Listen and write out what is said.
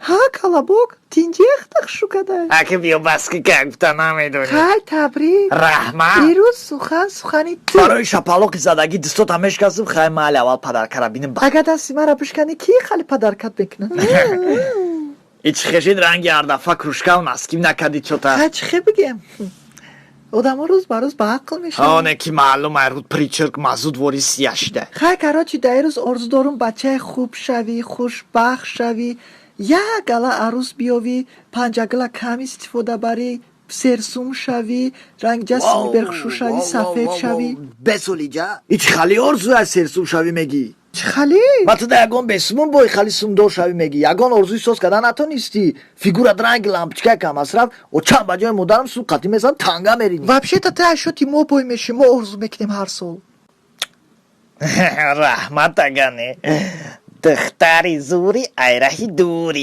Ҳа, колобок, тинҷиахта хушукадай. Аки биё, бас ки, как гуфта намедонӣ. Хай, табрик. Раҳмат. Ирӯз сухан сухани ту. Барои шапалоқи задагӣ дастотам мешкастам. Хай, майли, аввал подарка ра бинем ба. Агар дасти мара бишканӣ, ки хали подарка т мекунад? Ичи хешид, ранги ҳардафа кружка ву носки накарди чота. Хай, чӣ хе бигем, одамо рӯз ба рӯз ба ақл мешаванд. Оне ки маълум, айруд причерк мазуд вори сия шида. Хай, короче, дар ирӯз орзу дорум бачаи хуб шавӣ, хушбахт шавӣ, як гала арӯс биёвӣ, панҷагила кам истифода барӣ, серсум шавӣ, рангҷа симиберхушу шавӣ, сафед шавӣ. Бесолиҷа ичи хали орзуя, серсум шавӣ мегӣ? Чӣ хали? Ба ту да ягон бесумун бой хали сумдор шавӣ мегӣ. Ягон орзуи соз карда натонистӣ. Фигурат ранги лампочка кам масраф о чанд ба ҷои модарам сум қатӣ мезан, танга меринӣ. Вообще-то ты ашоти мо бой мешӣ, мо орзу мекунем ҳар сол. Раҳмат, агане. Духтари зури айраҳи дури.